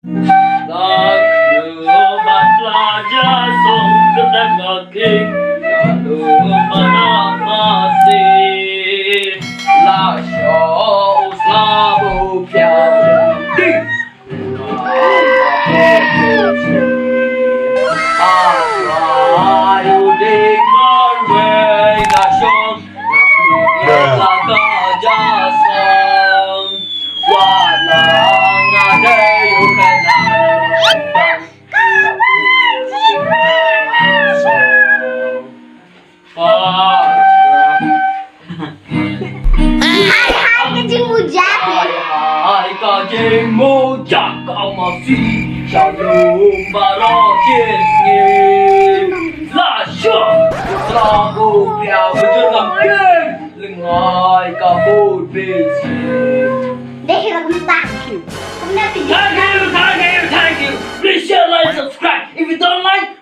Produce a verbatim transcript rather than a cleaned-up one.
Lak lu ban la ja song kdang lak king, ka lu mana masi. La sho u sla bu pia king. Hai hai ka jingmujak. Hai hai ka jingmujak ka masi. Shalom baroh jisngi. La sha. Selabu pia bujur ngam kin. Lengai ka bud bisi. Deh la kumta. Kumta pi. Thank you, thank you, thank you. Please share, like, subscribe. If you don't like,